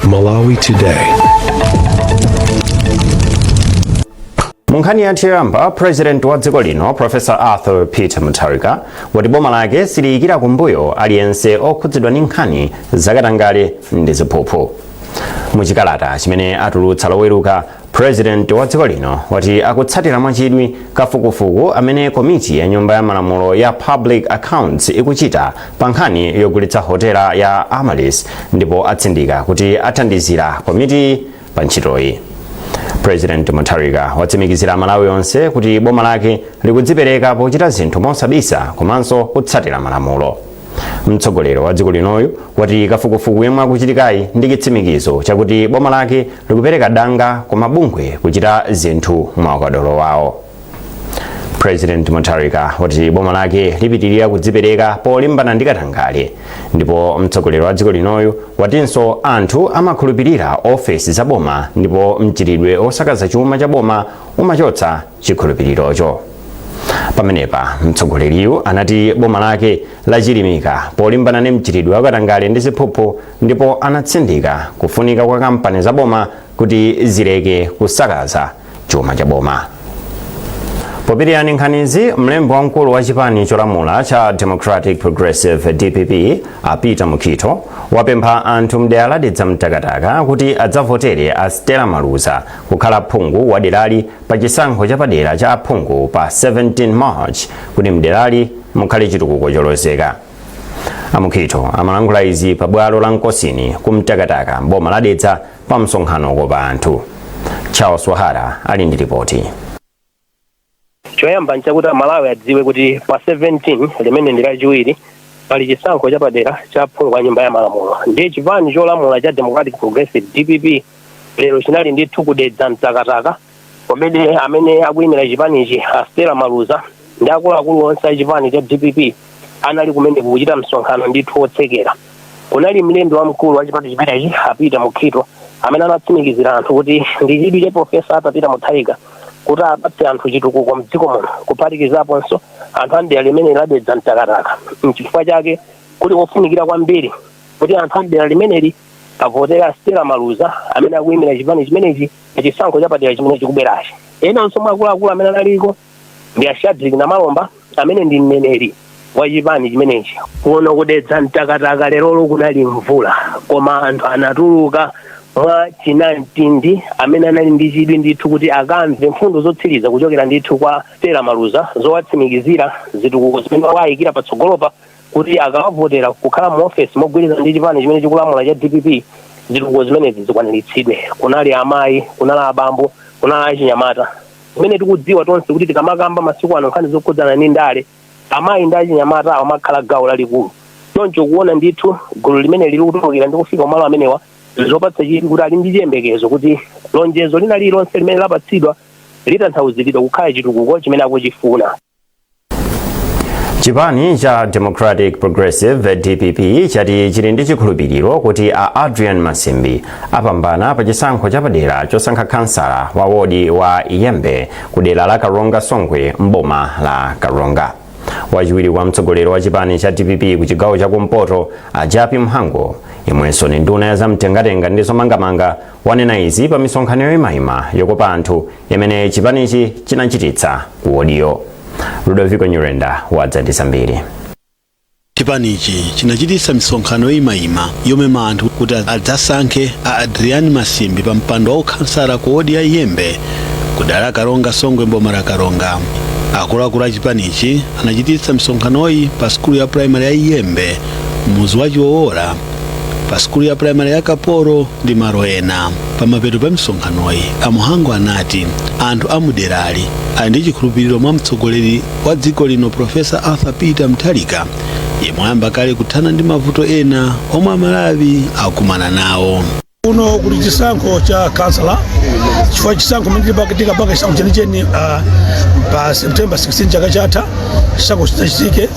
Malawi Today. Mu nkhani yathu yoyamba, President wa dziko lino Professor Arthur Peter Mutharika wati boma lake siliyikira kumbuyo aliyense okhudzidwa ndi nkhani zakatangale ndi ziphuphu. Muchikalata chimene atulutsa Loweruka, President wa dziko lino wati akutsatira mwachidwi kafukufuku amene komiti ya nyumba ya malamulo ya Public Accounts ikuchita pa nkhani yogulitsa hotela ya Amaryllis, ndipo atsindika kuti athandizira komiti pa ntchitoyi. President Mutharika watsimikizira Amalawi onse kuti boma lake likudzipereka pochita zinthu mosabisa komanso kutsatira malamulo. Mtsogoleri wa dziko linoyu wati kafukufuku yemwe akuchitikayi ndi chitsimikizo chakuti boma lake likupereka danga ku mabungwe kuchita zinthu mwa ukadaulo wawo. President Mutharika wati boma lake lipitirira kudzipereka polimbana ndi katangale, ndipo mtsogoleri wa dziko linoyu watinso anthu amakhulupirira ofesi za boma ndipo mchitidwe osakaza chuma cha boma umachotsa chikhulupirirocho. Pamenepa mtsogoleriyu anati boma lake lachilimika polimbana ndi mchitidwe wakatangale ndi ziphuphu, ndipo anatsindika kufunika kwa kampani za boma kuti zileke kusakaza chuma cha boma. Popitirira ndi nkhanizi, mlembi wamkulu wa chipani cholamula cha Democratic Progressive, DPP, a Peter Mukhito wapempha anthu mdera la Dedza Mtakataka kuti adzavotere a Stella Maluza kukhala phungu wa derali pa chisankho chapadera cha aphungu pa 17 March kuti mderali mukhale chitukuko cholozeka. A Mukhito amalankhula izi pa bwalo la Nkosini ku Mtakataka mboma la Dedza pa msonkhano wokopa anthu. Charles Wahara ali ndi ripoti. Choyamba nchakuti Amalawi adziwe kuti pa 17, limene ndi Lachiwiri, pali chisankho chapadera cha phungu wa Nyumba ya Malamulo. Ndiye chipani cholamula cha Democratic Progressive, DPP, lero chinali ndithu kuDedza Mtakataka, kumene amene akuyimira chipanichi, a Stella Maluza, ndi akuluakulu onse a chipani cha DPP anali kumeneko kuchita msonkhano ndithu wotsekera. Kunali mlembi wamkulu wa chipani chimenechi, a Peter Mukhito, amene anatsimikizira anthu kuti ndi chidwi cha Profesa Arthur Peter Mutharika kuti apatse anthu chitukuko mdziko muno, kuphatikizaponso anthu a mdera limene laDedza Mtakataka. Nchifukwa chake kuli kofunikira kwambiri kuti anthu a mdera limeneli avotere Stella Maluza amene akuyimira chipani chimenechi pa chisankho chapadera chimene chikubwerachi. Enanso mwa akuluakulu amene analiko ndi a Shadric Namalomba amene ndi mneneri wa chipani chimenechi. Kuno kuDedza Mtakataka lerolo kunali mvula, koma anthu anatuluka mwa chinamtindi amene anali ndi chidwi ndithu kuti akamve mfundo zotsiriza kuchokera ndithu kwa Stella Maluza zowatsimikizira zitukuko zimene wayikira patsogolopa, kuti akawavotera kukhala mu ofesi mogwirizana ndi chipani chimene chikulamula cha DPP, zitukuko zimenezi zikwaniritsidwe. Kunali amayi, kunali abambo, kunali achinyamata, zimene tikudziwa tonse kuti tikamakamba masiku ano nkhani zokhudzana ndi ndale, amayi ndi achinyamata amakhala gawo lalikulu. Choncho kuona ndithu gulu limene lili kutulukira ndi kufika kumalo amenewa zopatsa chidwi kuti ali ndi chiyembekezo kuti lonjezo lina lililonse limene lapatsidwa litanthauziridwa kukhala chitukuko chimene akuchifuna. Chipani cha Democratic Progressive, DPP, chati chili ndi chikhulupiriro kuti a Adrian Masimbi apambana pa chisankho chapadera chosankha khansala wa wodi wa Iyembe ku dera la Karonga Songwe mboma la Karonga. Wachiwiri kwa mtsogoleri wa chipani cha DPP ku chigawo chakumpoto, a Jappie Mhango, yemwenso ni nduna ya zamtengatenga ndi zomangamanga, wanena izi pa misonkhano yoyimayima yokopa anthu imene chipanichi chinachititsa ku wodiyo. Ludovico Nyurenda wadza ndi zambiri. Chipanichi chinachititsa misonkhano yoyimayima yomema anthu kuti adzasankhe a Adrian Masimbi pa mpando wa ukhansala ku wodi ya Iyembe ku dera la Karonga Songwe mboma la Karonga. Akuluakulu a chipanichi anachititsa misonkhanoyi pa sukulu ya primary ya Iyembe, mudzi wa Chiwowola, pa sukulu ya primary ya Kaporo ndi malo ena. Pamapeto pa misonkhanoyi, a Mhango anati anthu a muderali ali ndi chikhulupiriro mwa mtsogoleri wa dziko lino, Profesa Arthur Peter Mutharika, yemwe ayamba kale kuthana ndi mavuto ena omwe Amalawi akumana nawo. Kuno kuli chisankho cha kansala, chifukwa chisankho mene tikapanga chisankho chenicheni pa September 16 chaka chatha, chisankho chinachitike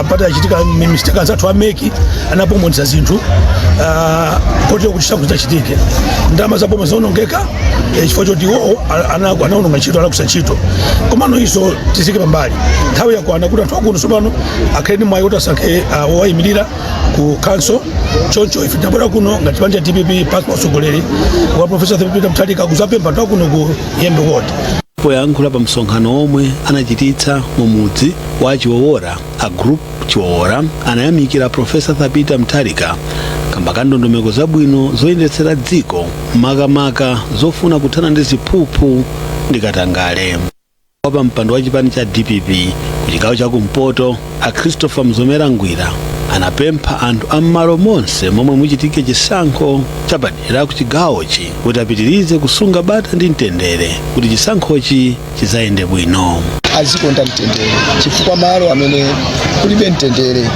patachitika mistake. Anzathu a MEC anapomonetsa zinthu. Kotero kuti chisankho chidzachitike, ndalama za boma zaonongeka chifukwa choti iwowo anaononga ntchito, alakwitsa ntchito. Komano izo tiziike pambali. Nthawi yakwana kuti anthu akuno tsopano akhale ndi mwayi kuti asankhe wowayimirira ku council. Choncho ife tinabwera kuno ngati chipani cha DPP pansi pa utsogoleri wa Professor Peter Mutharika kuzapempha anthu akuno ku Yembe Ward. Poyankhula pa msonkhano omwe anachititsa mu mudzi wa Chiwowora, a Group Chiwowora anayamikira Professor Peter Mutharika kamba ka ndondomeko zabwino zoyendetsera dziko, makamaka zofuna kuthana ndi ziphuphu ndi katangale. Wapa mpando wa chipani cha DPP ku chigawo chakumpoto, a Christopher Mzomera Ngwira, anapempha anthu am'malo monse momwe muchitike chisankho chapadera ku chigawochi kuti apitirize kusunga bata ndi mtendere kuti chisankhochi chizayende bwino. Azikonda mtendere, chifukwa malo amene kulibe mtendere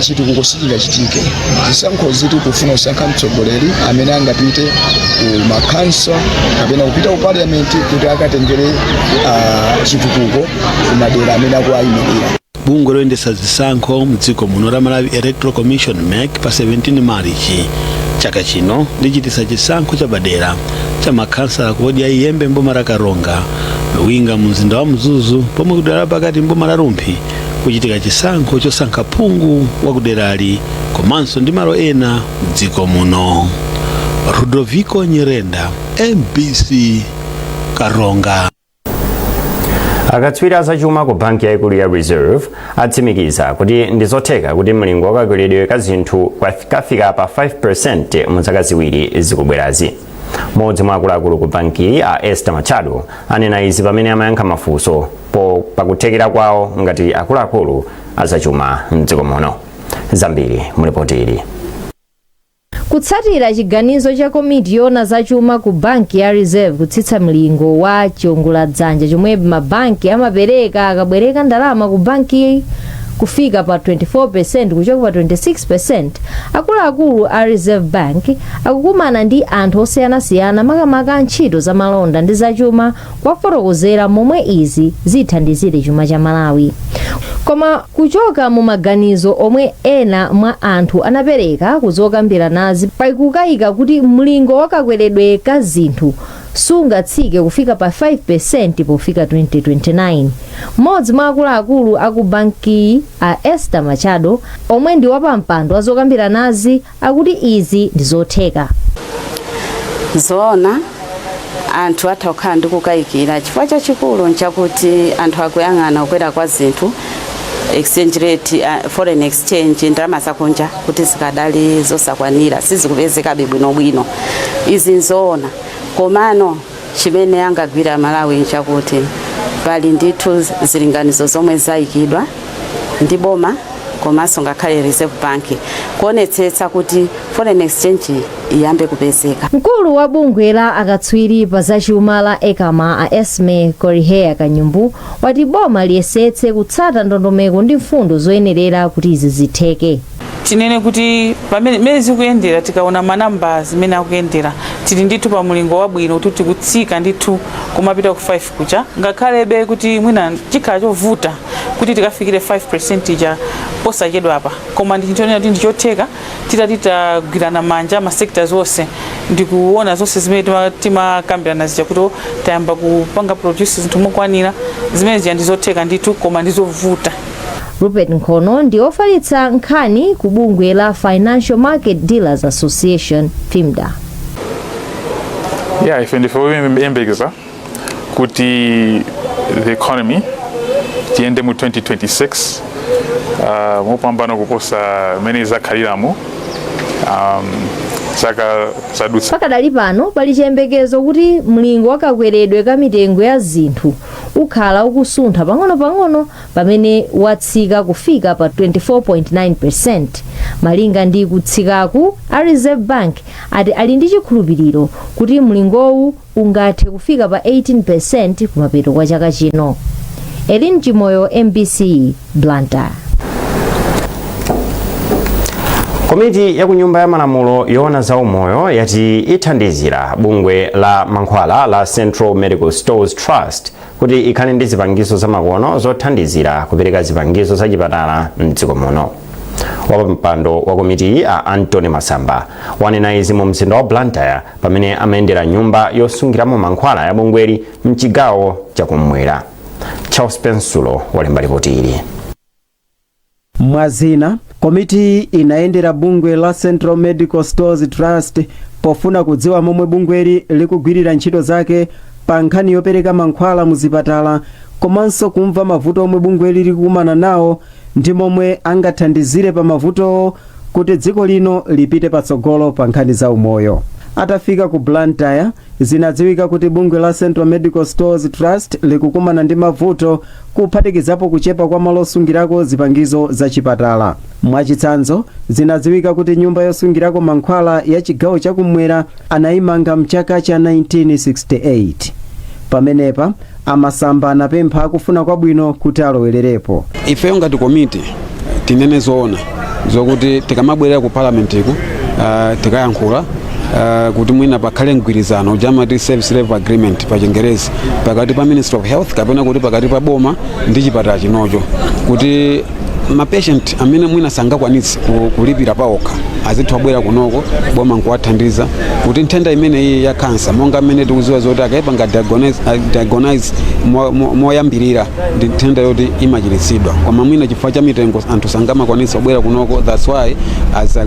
chitukuko sichingachitike. Zisankhozi tikufuna kusankha mtsogoleri amene angapite ku makhanso kapena kupita ku parliament kuti akatengere chitukuko ku madera amene akuwayimirira. Bungwe loyendetsa zisankho mdziko muno la Malawi Electoral Commission, MEC, pa 17 Marichi chaka chino lichititsa chisankho chapadera cha makhansala ku wodi ya Iyembe mboma la Karonga, Luwinga mu mzinda wa Mzuzu, pomwe kudera pakati mboma la Rumphi kuchitika chisankho chosankha phungu wa kuderali komanso ndi malo ena mdziko muno. Rudoviko Nyirenda, MBC, Karonga. Akatswiri azachuma ku banki yaikulu ya Reserve atsimikiza kuti ndi zotheka kuti mlingo wa kakweredwe ka zinthu kafika pa 5% mu zaka 2 zikubwerazi. Mmodzi mwa akuluakulu ku banki, a Esther Machado, anena izi pamene amayankha mafunso pakuthekera kwawo ngati akuluakulu azachuma mdziko muno. Zambiri mulipoti ili. Kutsatira chiganizo cha komiti yoona zachuma ku banki ya Reserve kutsitsa mlingo wa chiwongoladzanja chomwe mabanki amapereka akabwereka ndalama ku banki kufika pa 24% kuchoka pa 26%, akuluakulu a Reserve Bank akukumana ndi anthu osiyanasiyana, makamaka a ntchito za malonda ndi zachuma, kuwafotokozera momwe izi zithandizire chuma cha Malawi. Koma kuchoka mu maganizo omwe ena mwa anthu anapereka kuzokambiranazi, pakukayika kuti mlingo wa kakweredwe ka zinthu sungatsike kufika pa 5% pofika 2029. Mmodzi mwa akuluakulu aku banki, a Esther Machado, omwe ndi wapampando wa zokambiranazi, akuti izi ndi zotheka. Zoona, anthu atha kukhala ndi kukayikira. Chifukwa chachikulu nchakuti anthu akuyang'ana kukwera kwa zinthu, exchange rate, foreign exchange, ndalama zakunja kuti zikadali zosakwanira, sizikupezekabe bwinobwino. Izi nzoona, komano chimene angagwira Malawi nchakuti pali ndithu zilinganizo zomwe zayikidwa ndi boma komanso ngakhale Reserve Bank kuonetsetsa kuti foreign exchange iyambe kupezeka. Mkulu wa bungwe la akatswiri pa zachuma la ECAMA, a Esme Koriheya Kanyumbu, wati boma liyesetse kutsata ndondomeko ndi mfundo zoyenerera kuti izi zitheke. Tinene kuti pamene mmene zikuyendera, tikaona manamba zimene akuyendera, tili ndithu pa mulingo wabwino kuti tikutsika ndithu kumapita ku 5 kucha, ngakhalebe kuti mwina chikhala chovuta kuti tikafikire 5% ija posachedwapa, koma ndi chinthu chonena kuti ndichotheka titati tagwirana manja ma sectors onse ndikuona zonse zimene timakambirana zija kuti tayamba kupanga produce zinthu mokwanira. Zimene zija ndizotheka ndithu, koma ndizovuta. Rupert Nkhono ndi ofalitsa nkhani ku bungwe la Financial Market Dealers Association, FIMDA. Yeah, ife ndife oyembekeza kuti the economy tiyende mu 2026 mopambana kuposa mmene zakhaliramo zaka zadutsa. Pakadali pano pali chiyembekezo kuti mlingo wa kakweredwe ka mitengo ya zinthu ukhala ukusuntha pang'ono-pang'ono pamene watsika kufika pa 24.9%. Malinga ndi kutsikaku, a Reserve Bank ati ali ndi chikhulupiriro kuti mlingowu ungathe kufika pa 18% kumapeto kwa chaka chino. Elin Chimoyo, MBC, Blantyre. Komiti ya ku Nyumba ya Malamulo yoona za umoyo yati ithandizira bungwe la mankhwala la Central Medical Stores Trust kuti ikhale ndi zipangizo zamakono zothandizira kupereka zipangizo zachipatala mdziko muno. Wapampando wa komitiyi, a Anthony Masamba, wanena izi mu mzinda wa Blantyre pamene amayendera nyumba yosungiramo mankhwala ya bungweli mchigawo chakummwera. Charles Pensulo walemba ripoti ili. Mwazina, komiti inayendera bungwe la Central Medical Stores Trust pofuna kudziwa momwe bungweli likugwirira ntchito zake pa nkhani yopereka mankhwala mu zipatala, komanso kumva mavuto omwe bungweli likukumana nawo ndi momwe angathandizire pa mavutowo kuti dziko lino lipite patsogolo pa nkhani za umoyo. Atafika ku Blantyre, zinadziwika kuti bungwe la Central Medical Stores Trust likukumana ndi mavuto, kuphatikizapo kuchepa kwa malo osungirako zipangizo za chipatala. Mwachitsanzo, zinadziwika kuti nyumba yosungirako mankhwala ya chigawo chakummwera anayimanga mchaka cha 1968. Pamenepa amasamba anapempha akufuna kwabwino kuti alowererepo. Ifeyo ngati komiti, tinene zoona zokuti tikamabwerera ku parliament ku tikayankhula kuti mwina pakhale mgwirizano jamati service level agreement pa Chingerezi pakati pa Ministry of Health kapena kuti pakati pa boma ndi chipatala chinocho, kuti mapatient amene mwina sangakwanitse kulipira paokha azitha kubwera kunoko, boma nkuwathandiza kuti nthenda imeneyi ya kansa, monga mmene tikuziwa zoti akayipanga diagnose moyambirira ndi nthenda yoti imachiritsidwa, koma mwina chifukwa cha mitengo anthu sangamakwanitsa kubwera kunoko. That's why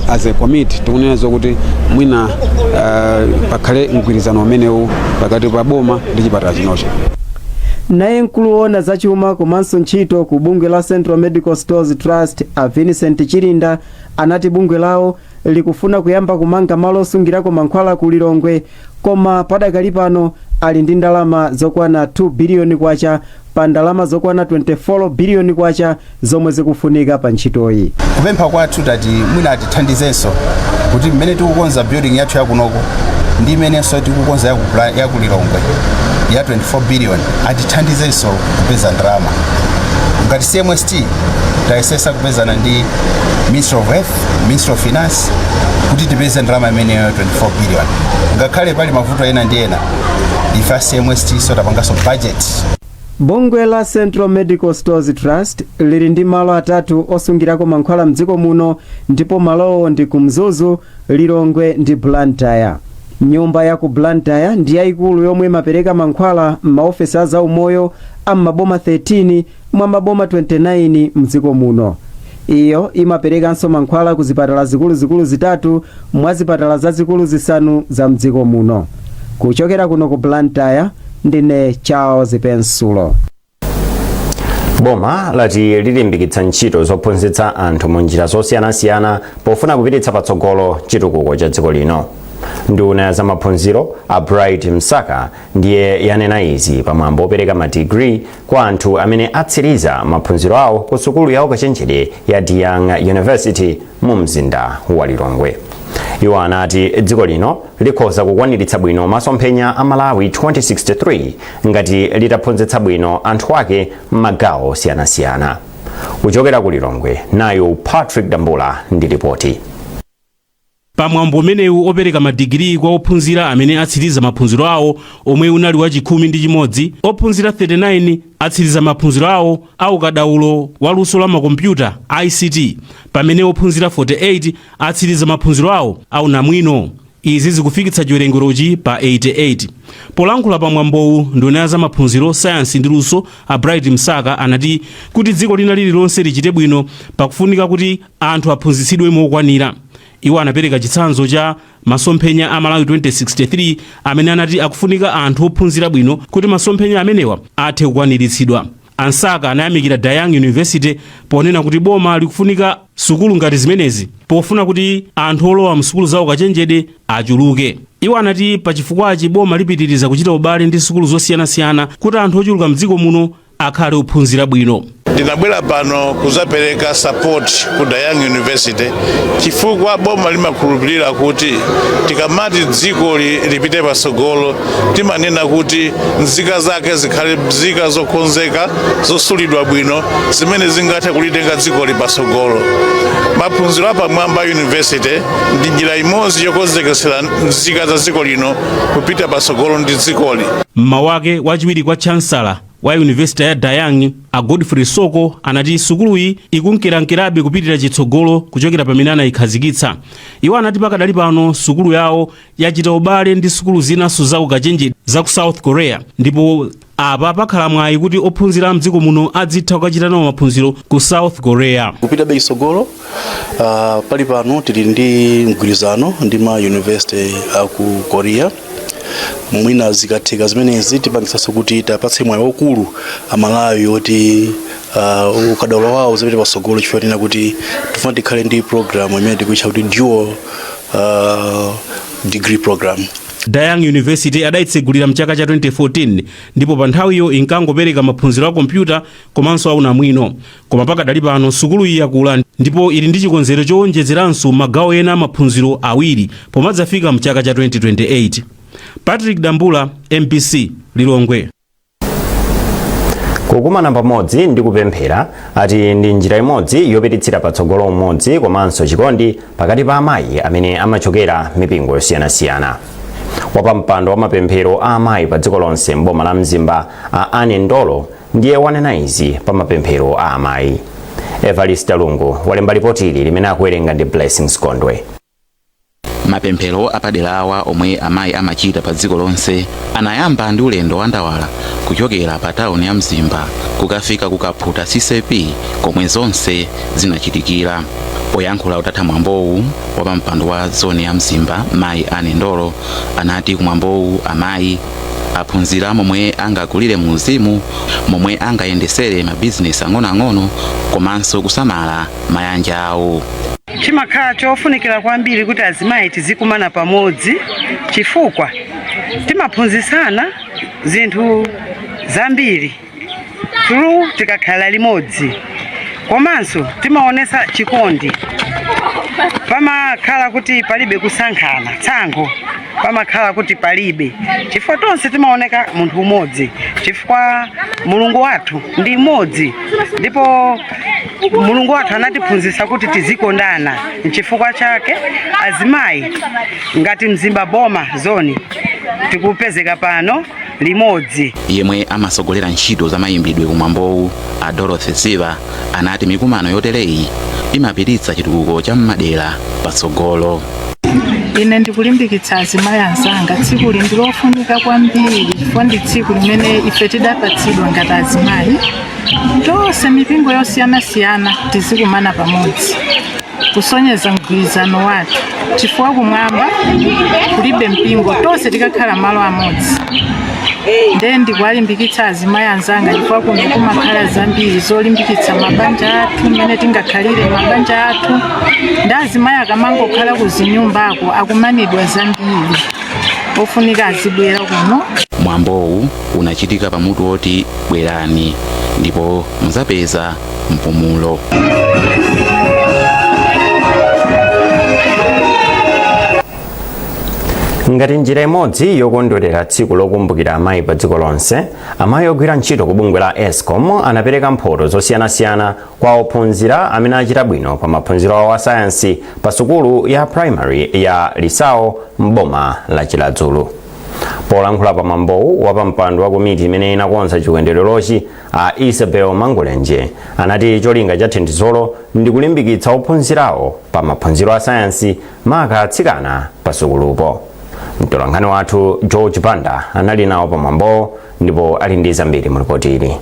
as a committee tikunena zokuti mwina pakhale mgwirizano umenewu pakati pa boma ndi chipatala chinocho. Naye mkulu woona zachuma komanso ntchito ku bungwe la Central Medical Stores Trust, a Vincent Chilinda, anati bungwe lawo likufuna kuyamba kumanga malo osungirako mankhwala ku Lilongwe, koma padakali pano ali ndi ndalama zokwana 2 biliyoni kwacha pa ndalama zokwana 24 biliyoni kwacha zomwe zikufunika pa ntchitoyi. Kupempha kwathu, tati mwina atithandizenso kuti mmene tikukonza building yathu yakunoko ndi imenenso tikukonza yaku Lilongwe ya 24 billion, atithandizenso kupeza ndalama. Ngati CMST tayesesa kupezana ndi Ministry of Health, Ministry of Finance kuti tipeze ndalama imeneyo 24 billion. Ngakhale pali mavuto ena ndi ena, ife a CMST so tapanganso budget. Bungwe la Central Medical Stores Trust lili ndi malo atatu osungirako mankhwala mdziko muno, ndipo malowo ndi ku Mzuzu, Lilongwe ndi Blantyre. Nyumba ya ku Blantyre ndi yayikulu yomwe imapereka mankhwala m'maofesi a zaumoyo a m'maboma 13 mwa maboma 29 mdziko muno. Iyo imaperekanso mankhwala ku zipatala zikuluzikulu zitatu mwa zipatala zazikulu zisanu za mdziko muno. Kuchokera kuno ku Blantyre, ndine Charles Pensulo. Boma lati lilimbikitsa ntchito zophunzitsa anthu mu njira zosiyanasiyana pofuna kupititsa patsogolo chitukuko cha dziko lino. Nduna ya zamaphunziro, a Bright Msaka, ndiye yanena izi pamwambo opereka madigiri kwa anthu amene atsiriza maphunziro awo ku sukulu ya ukachenjede ya Dayang University mu mzinda wa Lilongwe. Iwo anati dziko lino likhoza kukwaniritsa bwino masomphenya a Malawi 2063 ngati litaphunzitsa bwino anthu ake m'magawo osiyanasiyana. Kuchokera ku Lilongwe, nayo Patrick Dambula ndi ripoti. Pamwambo umenewu opereka madigiri kwa ophunzira amene atsiriza maphunziro awo, omwe unali wa 11, ophunzira 39 atsiriza maphunziro awo a ukadaulo wa luso la makompyuta, ICT, pamene ophunzira 48 atsiriza maphunziro awo a unamwino. Izi zikufikitsa chiwerengerochi pa 88. Polankhula pamwambowu, nduna ya zamaphunziro, sayansi ndi luso, a Bright Msaka, anati kuti dziko lina lililonse lichite bwino pakufunika kuti anthu aphunzitsidwe mokwanira. Iwo anapereka chitsanzo cha masomphenya a Malawi 2063 amene anati akufunika anthu ophunzira bwino kuti masomphenya amenewa athe kukwaniritsidwa. A Msaka anayamikira Dayang University ponena kuti boma likufunika sukulu ngati zimenezi pofuna kuti anthu olowa msukulu zawo kachenjede achuluke. Iwo anati pachifukwachi boma lipitiriza kuchita ubale ndi sukulu zosiyanasiyana kuti anthu ochuluka mdziko muno akhale ophunzira bwino. Ndinabwera pano kuzapereka support ku Dayang University chifukwa boma limakhulupirira kuti tikamati dziko lipite patsogolo, timanena kuti nzika zake zikhale nzika zokonzeka, zosulidwa bwino, zimene zingathe kulitenga dzikoli patsogolo. Maphunziro apamwamba university ndi njira imodzi yokonzekesera nzika za dziko lino kupita patsogolo ndi dzikoli. Mmawu ake, wachiwiri kwa chancellor Wa yunivesiti ya Dayang, a Godfrey Soko, anati sukuluyi ikunkerankerabe kupitira chitsogolo kuchokera pamene anayikhazikitsa. Iwo anati pakadali pano sukulu yawo yachita ubale ndi sukulu zinanso za ukachenjede za ku South Korea, ndipo apa pakhala mwayi kuti ophunzira mdziko muno adzitha kukachita nawo maphunziro ku South Korea. Kupitabe chitsogolo, pali pano tili ndi mgwirizano ndi ma university aku Korea. Mwina zikatheka zimenezi, tipangisanso kuti tapatse mwayi waukulu Amalawi oti ukadaulo wawo uzipite patsogolo, chifukwa tina kuti tifuna tikhale ndi program imene tikuitcha kuti dual degree program. Dayang University adayitsegulira mchaka cha 2014, ndipo pa nthawiyo inkangopereka maphunziro a kompyuta komanso aunamwino. Koma pakadali pano sukulu iyi yakula ndipo ili ndi chikonzero chowonjezeranso magawo ena amaphunziro awiri pomadzafika mchaka cha 2028. Patrick Dambula, MBC, Lilongwe. Kukumana pamodzi ndi kupemphera ati ndi njira imodzi yopititsira patsogolo umodzi komanso chikondi pakati pa amayi amene amachokera mipingo yosiyanasiyana. Wapampando wa mapemphero a amayi pa dziko lonse mboma la Mzimba, a Ane Ndolo, ndiye wanena izi pa mapemphero a amayi. Evarista Lungu walemba ripoti ili limene akuwerenga ndi Blessings Kondwe. Mapemphero apadera awa omwe amayi amachita pa dziko lonse anayamba ndi ulendo wa ndawala kuchokera pa tawuni ya Mzimba kukafika ku Kaphuta CCAP komwe zonse zinachitikira. Poyankhula utatha mwambowu, wapampando wa zoni ya Mzimba, mayi Ane Ndolo, anati kumwambowu amayi aphunzira momwe angakulire mu uzimu, momwe angayendesere mabizinesi ang'onoang'ono komanso kusamala mayanja awo. Chimakhala chofunikira kwambiri kuti azimayi tizikumana pamodzi, chifukwa timaphunzitsana zinthu zambiri through tikakhala limodzi, komanso timaonesa chikondi. Pamakhala kuti palibe kusankhana, tsankho pamakhala kuti palibe, chifukwa tonse timaoneka munthu umodzi, chifukwa Mulungu wathu ndi mmodzi, ndipo Mulungu wathu anatiphunzitsa kuti tizikondana. Nchifukwa chake azimayi ngati Mzimba Boma Zone tikupezeka pano limodzi. Yemwe amasogolera ntchito za mayimbidwe kumwambowu, a Dorothy Ziva, anati mikumano yotereyi imapititsa chitukuko cha mmadera patsogolo. Ine ndikulimbikitsa azimayi anzanga, tsikuli ndi lofunika kwambiri chifukwa ndi tsiku limene ife tidapatsidwa ngati azimayi tonse, mipingo yosiyanasiyana, tizikumana pamodzi kusonyeza mgwirizano wathu, chifukwa kumwamba kulibe mpingo, tonse tikakhala malo amodzi. Ndiye ndikuwalimbikitsa azimayi anzanga chifukwa kuno kumakhala zambiri zolimbikitsa mabanja athu, mmene tingakhalire mabanja athu. Ndi azimayi akamangokhala kuzinyumbako akumanidwa zambiri, ofunika azibwera kuno. Mwambowu unachitika pamutu woti "Bwerani ndipo muzapeza mpumulo". Ngati njira imodzi yokondwerera tsiku lokumbukira amayi pa dziko lonse, amayi ogwira ntchito ku bungwe la ESCOM anapereka mphoto zosiyanasiyana kwa ophunzira amene achita bwino pa maphunziro awo a sayansi pa sukulu ya primary ya Lisao m'boma la Chiradzulu. Polankhula pa mwambowu, wapampando wa komiti imene inakonza chikondwererochi, a Isabel Mangulenje, anati cholinga cha thandizolo ndi kulimbikitsa ophunzirawo pa maphunziro a sayansi, maka atsikana pa sukulupo. Mtolankhani wathu George Banda anali nawo pa mwambowo ndipo ali ndi zambiri mu ripoti ili.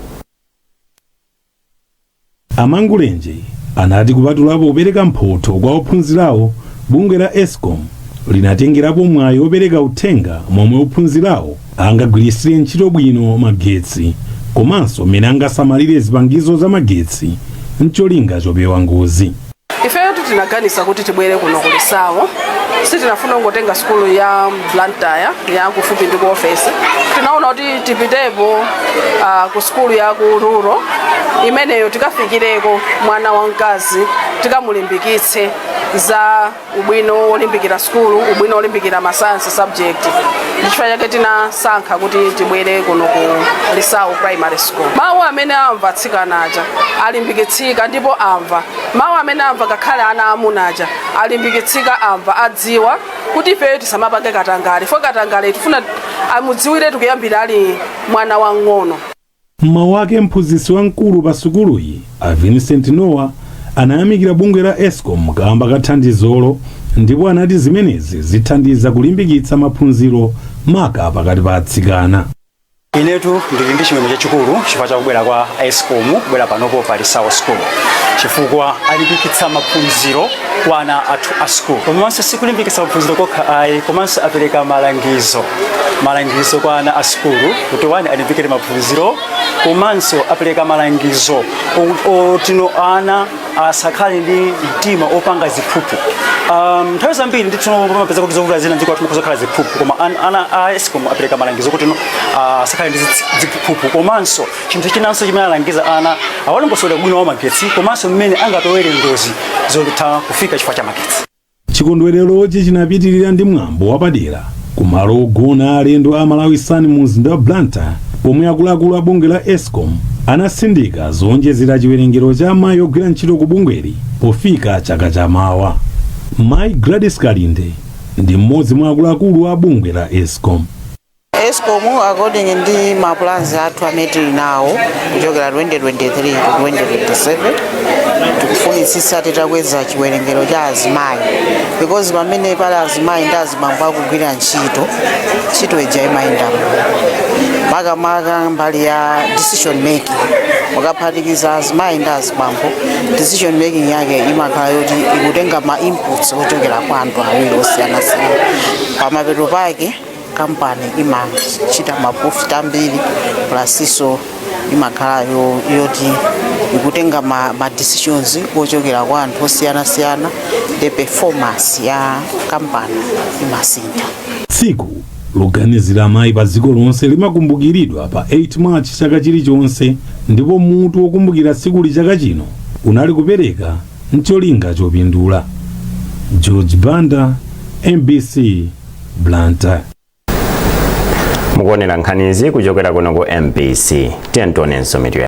Amangulenje anati kupatulapo kupereka mphotho kwa ophunzirawo, bungwe la ESCOM linatengerapo mwayi wopereka uthenga momwe ophunzirawo angagwiritsire ntchito bwino magetsi komanso mmene angasamalire zipangizo za magetsi mcholinga chopewa ngozi. Ifeyo tinaganiza kuti tibwere kuno ku Lisawo. Sitinafuna kungotenga sukulu ya Blantyre ya kufupi ndi ku ofesi. Tinaona kuti tipitepo ku sukulu ya ku rural imeneyo, tikafikireko mwana wamkazi, tikamulimbikitse za ubwino wolimbikira sukulu, ubwino wolimbikira ma science subject. Ndichifukwa chake tinasankha kuti tibwere kuno ku Lisawo Primary School. Mawu amene amva atsikana aja alimbikitsika, ndipo amva mawu amene amva ngakhale ana amuna aja alimbikitsika, amva, adziwa kuti ifeyo tisamapange katangale fo katangale tifuna amudziwire tikuyambira ali mwana wang'ono. Mmawu ake, mphunzitsi wamkulu pa sukuluyi, a Vincent Noah, anayamikira bungwe la ESCOM kamba ka thandizolo ndipo anati zimenezi zithandiza kulimbikitsa maphunziro, maka pakati pa atsikana. Inetu ndili ndi chimwemwe chachikulu chifukwa chakubwera kwa ESCOM, kubwera panopo pa Lisawo School, chifukwa alimbikitsa maphunziro kwa ana athu a school. Komanso sikulimbikitsa maphunziro kokha ayi, komanso apereka malangizo kwa ana a sukulu kuti wani alimbikire maphunziro, komanso apereka malangizo otino ana asakhale ndi mtima opanga ziphuphu. Nthawi zambiri ndithu pamapeza kuti zovuta zina dziko athu kuzokhala ziphuphu, koma ana a ESCOM apereka malangizo kuti no asakhale ndi ziphuphu. Komanso chinthu chinanso chimene alangiza ana, awalongosolera bwino wa magetsi komanso mmene angapewere ngozi zotha kufika chifukwa cha magetsi. Chikondwererochi chinapitirira ndi mwambo wapadera kumalo ogona alendo a Malawi Sun mu mzinda wa Blantyre, pomwe akuluakulu a bungwe la ESCOM anasindika zowonjezera chiwerengero cha amayi ogwira ntchito ku bungweli pofika chaka chamawa. Mayi Gladys Kalinde ndi mmodzi mwa akuluakulu a bungwe la ESCOM. ESCOM, according ndi ma plans athu amene tili nawo kuchokera 2023 to 2027, tikufunitsitsa titakweza chiwerengero cha azimayi, because pamene pali azimayi ndi azibambo akugwira ntchito, ntchito ija imayenda bwino, makamaka mbali ya decision making. Mukaphatikiza azimayi ndi azibambo, decision making yake imakhala yoti ikutenga ma inputs ochokera kwa anthu awiri osiyanasiyana. Pamapeto pake kampani imachita ma profit ambiri, plus iso imakhala yoti ikutenga ma decisions ochokera kwa anthu osiyanasiyana, the performance ya kampani imasintha. Tsiku loganizira amayi pa dziko lonse limakumbukiridwa pa 8 March chaka chilichonse, ndipo mutu wokumbukira tsikuli chaka chino unali "Kupereka ncholinga chopindula". George Banda, MBC, Blantyre. Mukuonera nkhanizi kuchokera kuno ku MBC. Tiye tionenso mitu.